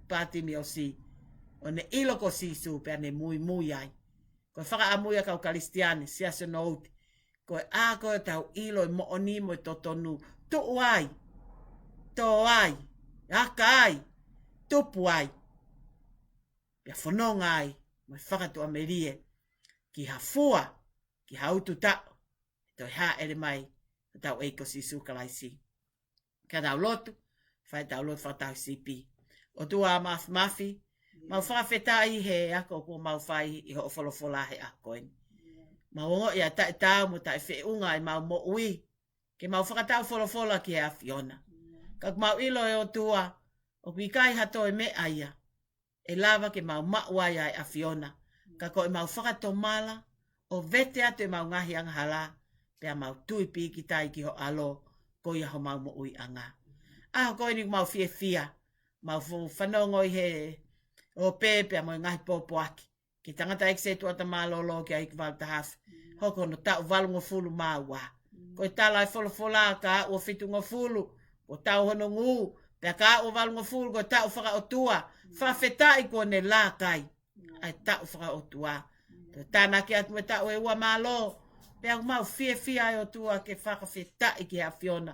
Pātimiosi, ʻo ne ʻilo ko Sīsū, pea ne muimui ai. Ko e fakaʻamu ia, kau Kalisitiane, siasi ʻo Nouti, ko e ʻā ko ē ʻo ʻetau ʻilo e moʻoni mo e totonu, tuʻu ai, tō ai, aka ai, tupu ai, pea fononga ai mo e fakatuʻamelie ki ha fua, ki ha ututaʻu ʻe toe hāʻele mai hotau ʻEiki ko Sīsū Kalaisi. Ka tau lotu, fai ʻetau lotu fakatauhisipi. ʻOtua Māfimafi, mau fakafetaʻi he ako kuo mau fai ʻi hoʻo folofola he ʻaho ko eni. Mau ongoʻi ʻa e taʻetaau mo e taʻefeʻunga ʻemau moʻui, ke mau fakatau folofola ki he ʻAfiona. Ka ʻoku mau ʻilo ʻe ʻOtua, ʻoku ʻikai ha toe meʻa ia ʻe lava ke mau maʻu ai ʻa e ʻAfiona. Ka ko ʻemau fakatomala, ʻo vete atu ʻemau ngaahi angahala, pea mau tui pīkitai ki ho ʻAlo, ko ia homau moʻuiʻanga. ʻAho ko eni ʻoku mau fiefia, mau fu-, fanongo ʻi he ʻope pea mo e ngaahi pōpoaki ki he tangataʻeiki sētuata mālōlō ki ai ki Valtahafi. Hoko hono taʻu valungofulu mā ua. Ko e tala ʻa e folofola ka ʻoua fitungofulu, ko e taʻu hono ngū, pea ka ʻoua valungofulu, ko e taʻu fakaʻotua, fakafetaʻi kuo ne lākai ʻa e taʻu fakaʻotua. Toe tānaki atu mo e taʻu ʻe ua mālō, pea ʻoku mau fiefia ʻe ʻOtua ke fakafetaʻi ki he ʻAfiona,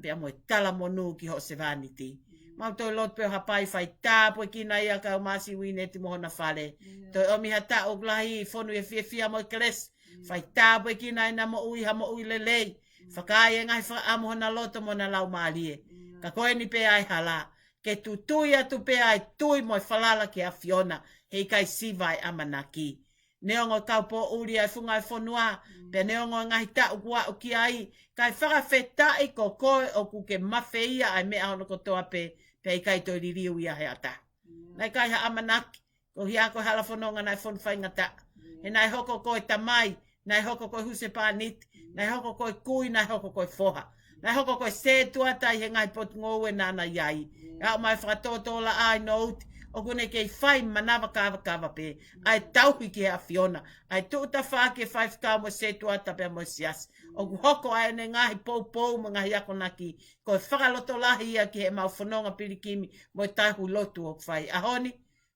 pea mo e talamonū ki hoʻo sevāniti. Mau toe lotu pē ʻo hapai fai tāpuekina ia kau Masi Uineti mo hona fale. Toe ʻomi ha taʻu ʻoku lahi fonu ʻi he fiefia mo e kelesi. Fai tāpuekina ʻena moʻui ha moʻui lelei. Fakaai e ngaahi fakaʻamu hona loto mo hona laumālie. Ka ko eni pē ʻa e hala. Ke tutui atu pē ʻa e tui mo e falala ki he ʻAfiona. He ʻikai siva e ʻamanaki. Neongo e kau pōʻuli ʻa e funga e fonua, pea neongo e ngaahi taʻu kuo aʻu ki ai, kae fakafetaʻi ko koe ʻoku ke mafeia ʻa e meʻa hono kotoa pē, pea ʻikai toe liliu ia he ʻatā. Naʻe ʻikai ha ʻamanaki, ko ia ko e hala fononga naʻe fonu faingataʻa. He naʻe hoko ko e tamai, naʻe hoko ko e husepāniti, naʻe hoko ko e kui, naʻe hoko ko e foha. Naʻe hoko ko e sētuata ʻi he ngaahi potungāue naʻa na ʻi ai. ʻE aʻu mai fakatōtōlaʻā ʻi Nouti, ʻoku ne kei fai manava kavakava pē, ʻa e tauhi ki he ʻAfiona, ʻa e tuʻu tafaʻaki e faifekau mo e sētuata pea mo e siasi. ʻOku hoko ʻa ʻene ngaahi poupou mo e ngaahi akonaki, ko e fakalotolahi ia ki heʻemau fononga pilikimi mo e tauhi lotu ʻoku fai ʻaho ni,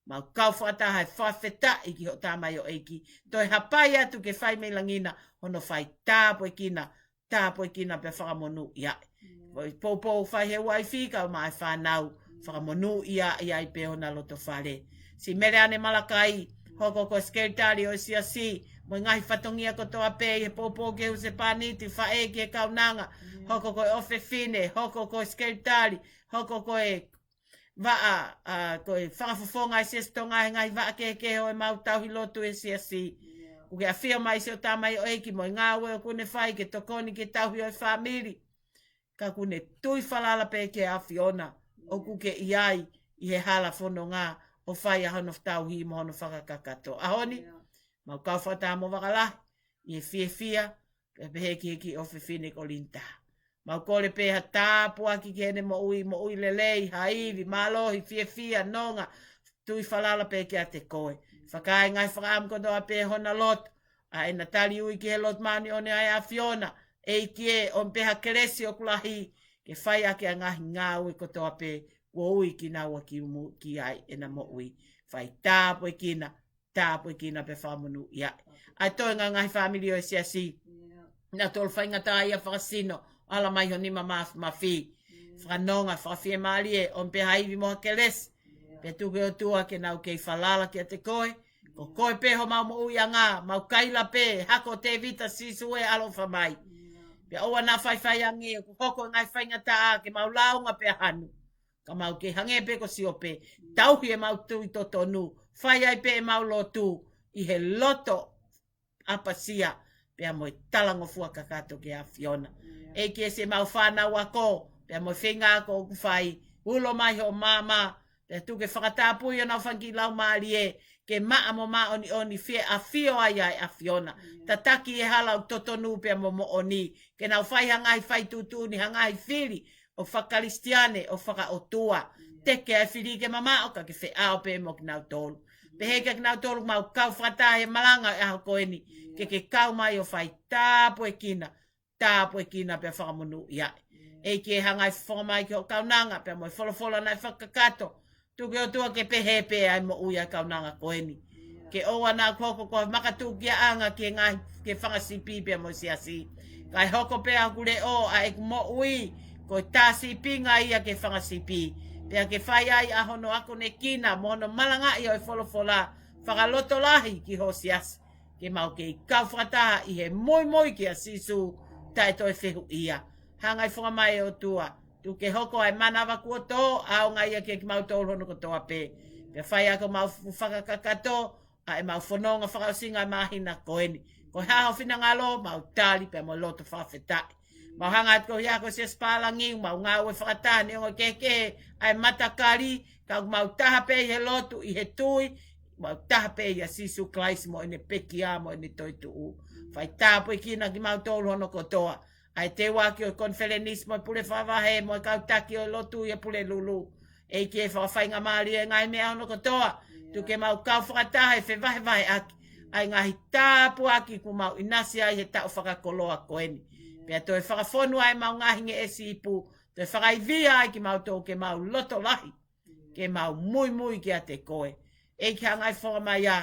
mau kau fakataha he fakafetaʻi ki hoʻo tamaioʻeiki. Toe hapai atu ke fai mei langi na, hono fai tāpuekina, tāpuekina pea fakamonūʻia. Ko e poupou fai he uaifi kae ʻumaʻā e fānau, fakamonūʻia ʻi ai pē hona loto fale. Siʻi Meleane Malakai, hoko ko e sekelitali ʻo e siasi, mo e ngaahi fatongia kotoa pē ʻi he poupou ki he husepāniti, faʻē ki he kaunanga, hoko ko e ʻofefine, hoko ko e sekelitali, hoko ko e vaʻa, ʻa, ko e fakafofonga ʻa e Siasi Tonga he ngaahi vaʻa kehekehe ʻo ʻemau tauhi lotu ʻi he siasi. ʻOku ke ʻafio mai siʻo tamaioʻeiki mo e ngāue ʻoku ne fai ke tokoni ki he tauhi ʻo e fāmili. Ka ʻoku ne tui falala pē ki he ʻAfiona, ʻoku ke ʻi ai ʻi he hala fononga ʻo fai ʻa hono tauhi mo hono fakakakato. ʻAho ni, mau kau fakataha mo Vakalahi, ʻi he fiefia, pea pehē ki he kiʻi ʻofefine ko Linita. Mau kole pē ha tāpuaki ki heʻene moʻui, moʻui lelei, ha ivi, mālohi, fiefia, nonga, tui falala pē kiate koe. Fakaai e ngaahi fakaʻamu kotoa pē hona loto, ʻa ʻena tali ui ki he lotu māʻoniʻoni ʻa e ʻAfiona, ʻEiki ē, ʻomi pē ha kelesi ʻoku lahi, ke fai ʻaki ʻa e ngaahi ngāue kotoa pē, kuo ui kinaua ki mu-, ki ai ʻena moʻui. Fai tāpuekina, tāpuekina pea fakamonūʻia. ʻA e toenga ngaahi fāmili ʻo e siasi, nautolu faingataʻaʻia fakasino, ala mai ho nima mafimafi. Fakanonga, fakafiemālie, ʻomi pē ha ivi mo ha kelesi. Pea tuku ʻe ʻOtua ke nau kei falala kiate koe. Ko koe pē homau moʻuiʻanga, mau kaila pē, hako ʻo Tēvita, Sīsū ē, ʻaloʻofa mai. Pea ʻoua naʻa faifai ange, ʻoku hoko e ngaahi faingataʻa ke mau lāunga pea hanu. Ka mau kei hangē pē ko Siope, tauhi ʻemau tui totonu, fai ai pē ʻemau lotu, ʻi he loto ʻapasia, pea mo e talangofua kakato ki he ʻAfiona. ʻEiki ē, siʻemau fānau ako, pea mo e feinga ako ʻoku fai, ulo mai hoʻo maama, pea tuku ke fakatapui honau fanga kiʻi laumālie, ke maʻa mo māʻoniʻoni, fie ʻafio ai ʻa e ʻAfiona. Tataki e hala ʻoku totonu pea mo moʻoni, ke nau fai ha ngaahi fai tuʻutuʻuni, ha ngaahi fili ʻoku fakakalisitiane, ʻoku fakaʻotua. Teke ʻa e fili ke mamaʻo, ka ke feʻao pē mo kinautolu. Pehē kia kinautolu mau kau fakataha he malanga ʻo e ʻaho ko eni, ke ke kau mai ʻo fai tāpuekina, tāpuekina pea fakamonūʻia. ʻEiki ē, hanga ʻo fofonga mai ki hoʻo kaunanga, pea mo e folofola naʻe fakakakato. Tuku ʻe ʻOtua ke pehē pē ʻa e moʻui ʻa e kaunanga ko eni. Ke ʻoua naʻa hoko ko e makatuʻunga ki he ngaahi, ki he fanga sipi pea mo e siasi. Kae hoko pē ʻa hoku leʻo, ʻa ʻeku moʻui, ko e tā sipinga ia ki he fanga sipi. Pea ke fai ai ʻa hono akonekina, mo hono malangaʻi ʻo e folofola, fakalotolahi ki hoʻo siasi. Ke mau kei kau fakataha ʻi he muimui kia Sīsū taʻe toe fehuʻia. Hanga ʻo fofonga mai ʻe ʻOtua, tuku ke hoko ʻa e manava kuo tō, ʻaonga ia kiate kimautolu hono kotoa pē. Pea fai ʻaki homau fu-, fakakakato, ʻa ʻemau fononga fakaʻosinga ʻo e māhina ko eni. Ko e hā ho finangalo, mau tali pea mo e loto fakafetaʻi. Mau hanga atu ko ia ko Siasi Pālangi, mau ngāue fakataha neongo kehekehe ʻa e matakali, ka mau taha pē ʻi he lotu, ʻi he tui, mau taha pē ʻia Sīsū Kalaisi mo ʻene pekia mo ʻene toetuʻu. Fai tāpuekina kimautolu hono kotoa. ʻA e teuaki ʻo e konifelenisi mo e pule fakavahe mo e kau taki ʻo e lotu ʻi he Pulelulu. ʻEiki, fakafaingamālie e ngaahi meʻa hono kotoa. Tuku ke mau kau fakataha ʻi he fevahevaheʻaki ʻa e ngaahi tāpuaki kuo mau ʻinasi ai he taʻu fakakoloa ko eni. Pea toe fakafonu ai ʻemau ngaahi ngeʻesi ipu, toe fakaivia ai kimautolu ke mau loto lahi, ke mau muimui kiate koe. ʻEiki, hanga ʻo foaki mai ʻa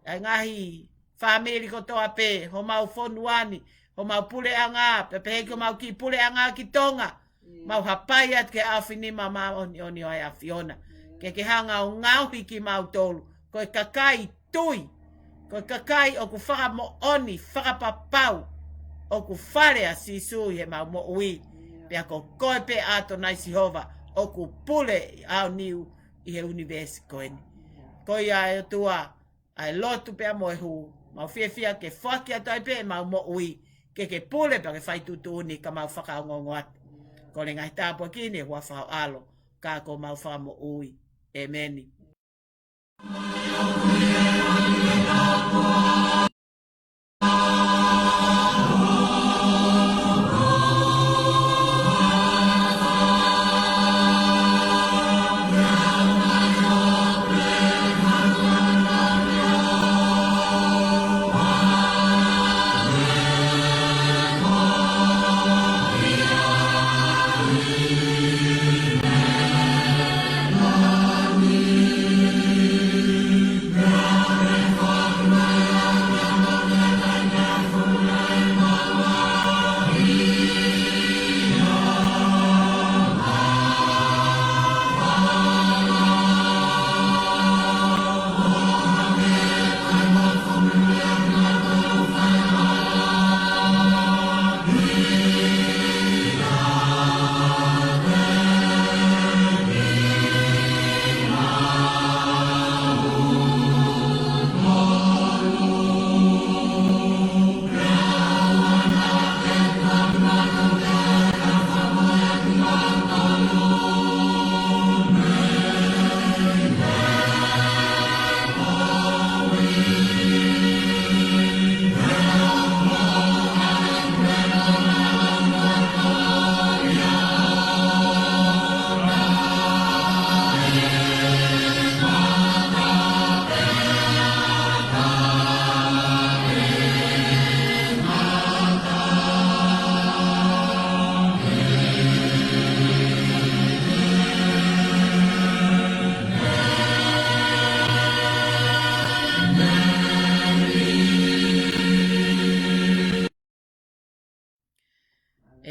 e ngaahi fāmili kotoa pē, homau fonua ni, homau puleʻanga, pea pehē ki homau kiʻi puleʻanga ki Tonga. Mau hapai atu ki he ʻaofinima māʻoniʻoni ʻo e ʻAfiona. Ke ke hanga ʻo ngaohi kimautolu ko e kakai tui, ko e kakai ʻoku fakamoʻoni, fakapapau ʻoku fale ʻa Sīsū ʻi heʻemau moʻui. Pea ko koe pē ʻAtonai Sihova ʻoku pule ʻi ʻaoniu ʻi he ʻunivēsi ko eni. Ko ia, ʻe ʻOtua, ʻa e lotu pea mo e hū, mau fiefia ke foaki atu ai pē ʻemau moʻui, ke ke pule pea ke fai tuʻutuʻuni ka mau fakaongoongo atu. Ko e ngaahi tāpuaki ni ʻi he huafa ho ʻAlo, ka ko homau Fakamoʻui. ʻĒmeni.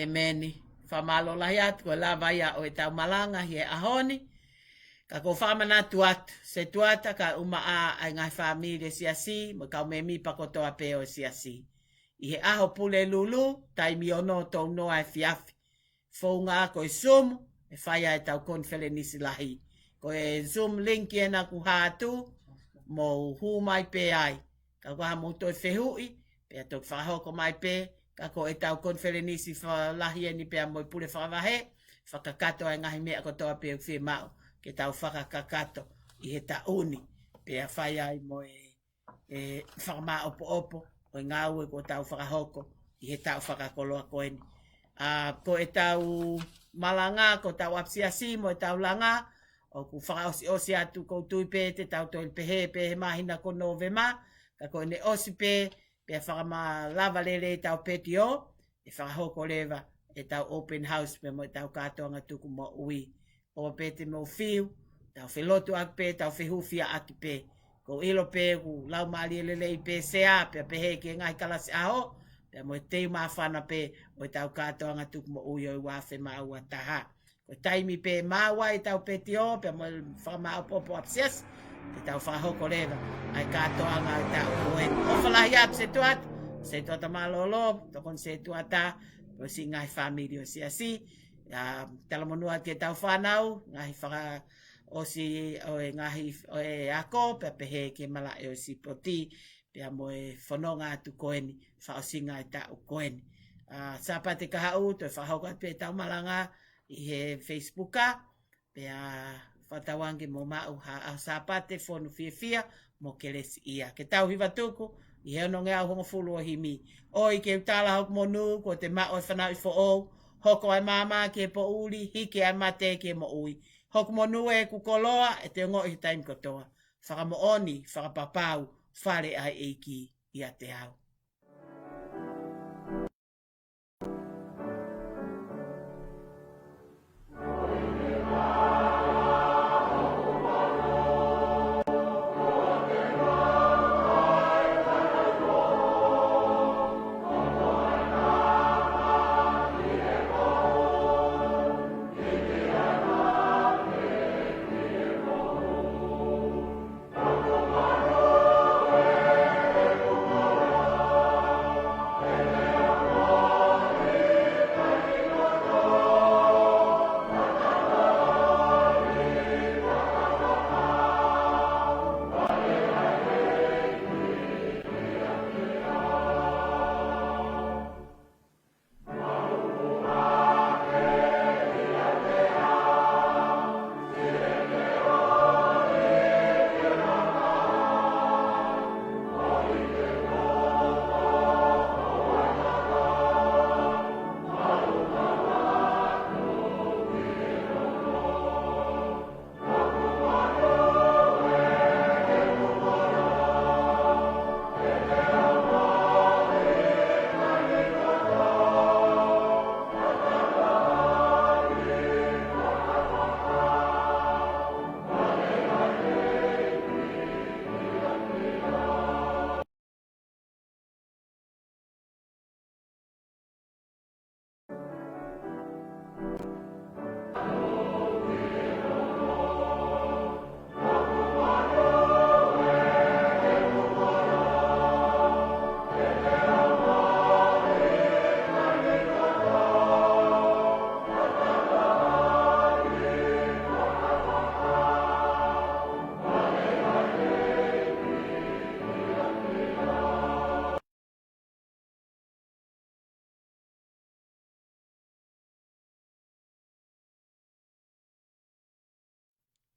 ʻĒmeni. Fakamālō lahi atu ko e lava ia ʻo ʻetau malanga ʻi he ʻaho ni. Ka ʻoku ou fakamanatu atu, Setuata, kae ʻumaʻā ʻa e ngaahi fāmili ʻo e siasi, mo e kau mēmipa kotoa pē ʻo e siasi. ʻI he ʻaho Pulelulu, taimi ono tolu noa efiafi. Founga ko e Zoom, ʻe fai ai ʻetau konifelenisi lahi. Ko e Zoom link ena ʻoku hā atu, mou hū mai pē ai. Ka ʻoku ʻi ai haʻamou toe fehuʻi, pea toki fakahoko mai pē, ka ko ʻetau konifelenisi fa-, lahi eni pea mo e pule fakavahe, fakakakato ai e ngaahi meʻa kotoa pē ʻoku fiemaʻu, ke tau fakakakato ʻi he taʻu ni, pea fai ai mo e, e fakamāʻopoʻopo ʻo e ngāue kuo tau fakahoko ʻi he taʻu fakakoloa ko eni. ʻA, ko ʻetau malanga, ko ʻetau ʻapisiasi mo ʻetau langa, ʻoku fakaʻosiʻosi atu, ʻoku ou tui pē te tau toe pehē pē he māhina ko Nōvema, ka ko ʻene ʻosi pē, pea fakamalava lelei ʻetau pētio, ʻe fakahoko leva ʻetau open house pea mo ʻetau kātoanga tuku moʻui. ʻOua pē te mou fiu, tau felotuʻaki pē, tau fehufiaʻaki pē. ʻOku ou ʻilo pē ʻoku laumālie lelei pē Sea, pea pehē ki he ngaahi kalasi ʻaho, pea mo e teu māfana pē ʻo ʻetau kātoanga tuku moʻui ʻo e ua afe mā ua taha. Ko e taimi pē maua ʻetau pētio, pea mo e fakamāʻopoʻopo ʻapisiasi, te tau fakahoko leva ʻa e kātoanga ʻo e taʻu ko eni. ʻOfa lahi atu Setuata, Setuata mālōlō, tokoni Setuata, mo e siʻi ngaahi fāmili ʻo e siasi. ʻIa, talamonū atu ki heʻetau fānau, ngaahi fakaʻosi ʻo e ngaahi ʻo e ako, pea pehē ki he malaʻe ʻo e sipoti, pea mo e fononga atu ko eni, fakaʻosinga e taʻu ko eni. ʻa Sāpate kahaʻu, toe fakahoko atu pē ʻetau malanga ʻi he Facebook ā, pea fakatauange ke mou maʻu ha ʻaho Sāpate fonu fiefia mo kelesiʻia. Ke tau hiva tuku ʻi he onongeau hongofulu ʻo e himi. ʻOi ke u tala hoku monū, kuo te maʻu e fanauʻi foʻou, hoko ʻa e maama ki he poʻuli, hiki ʻa e mate ki he moʻui. Hoku monū ʻeku koloa, ʻe te ongoʻi he taimi kotoa. Fakamoʻoni, fakapapau, fale ʻa e ʻEiki ʻiate au.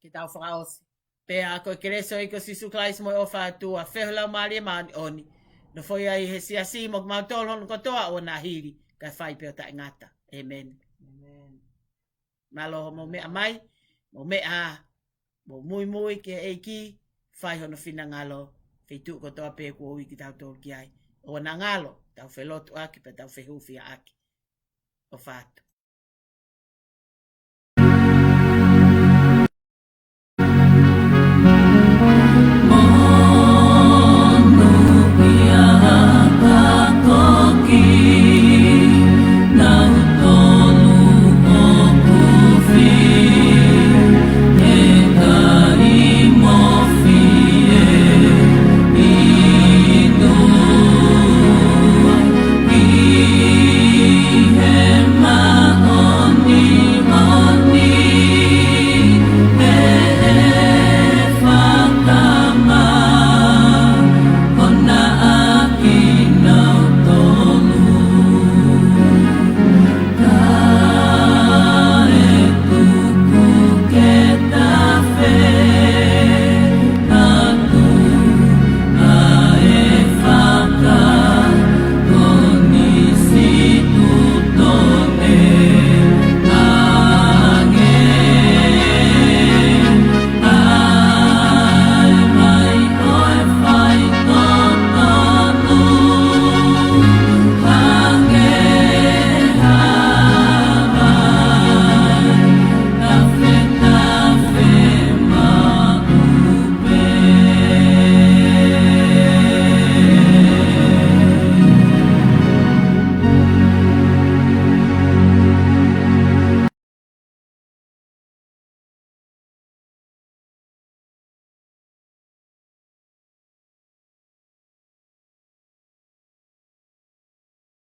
Ke tau fakaʻosi. Pea ko e kelesi ʻa e ʻEiki ko Sīsū Kalaisi mo e ʻofa ʻa e ʻOtua, feohi ʻa e Laumālie Māʻoniʻoni, nofoʻia ʻi he siasi mo kimautolu hono kotoa ʻo na hili, kae fai pē ʻo taʻengata. ʻĒmeni. ʻĒmeni. Mālō hoʻomou meʻa mai, mou meʻa, mou muimui ki he ʻEiki, fai hono finangalo, feituʻu kotoa pē kuo ui kitautolu ki ai. ʻOua naʻa ngalo, tau felotuʻaki pea tau fehūfiaʻaki. ʻOfa atu.